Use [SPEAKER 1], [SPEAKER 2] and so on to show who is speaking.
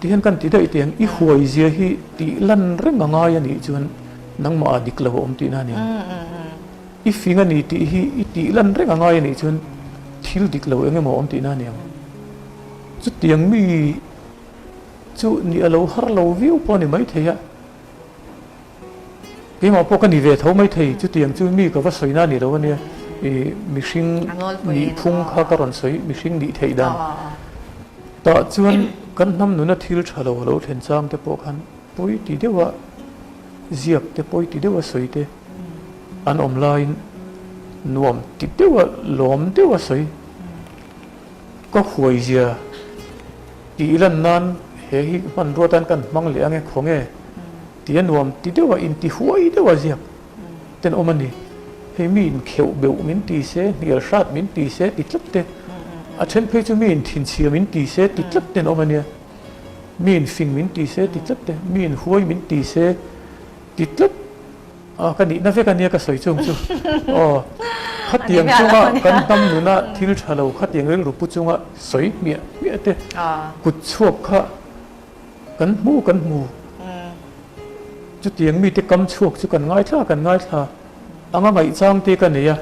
[SPEAKER 1] Tihian kan ti daih teh ang, i huai zia hi tih lan reng a ngai a nih chuan nangmah ah dik lo a awm tihna a ni ang. I fing a ni tih hi i tih lan reng a ngai a nih chuan thil dik lo eng emaw a awm tihna a ni ang. Chutiang mi chu nih a lo har lo viau pawh a ni maithei a. Keimah pawh ka ni ve tho maithei, chutiang chu mi ka va sawi na a ni lo a nia, ih mihring nih phung kha ka rawn sawi, mihring nih theih dan tah chuan kan hnam nuna thil tha lo a lo thlen chang te pawh khan pawi ti deuha ziak te pawi ti deuha sawi te an awm laiin nuam ti deuha lawm deuha sawi ka huai zia tih lan nan he hi hmanrua tan kan hmang leh ang e khawnge. Ti a nuam ti deuh a, inti huai deuh a ziak ten awm a ni. Hei mi in kheuh beuh min ti se, hnial hrat min ti se ti tlat te, a then phei chu mi in thinchhia min ti se ti tlat ten awm a nia. Mi in fing min ti se ti tlat te, mi in huai min ti se ti tlat a, ka nihna vek a nia ka sawi chung chu. Aw, khatiang chunga kan hnam nuna thil tha lo khatiang rilru pu chunga sawi hmiah hmiah te, kut chhuak kha Kan hmu kan hmu. Chutiang mite kam chhuak chu kan ngaithla kan ngaithla anga ngaihchang te ka nei a.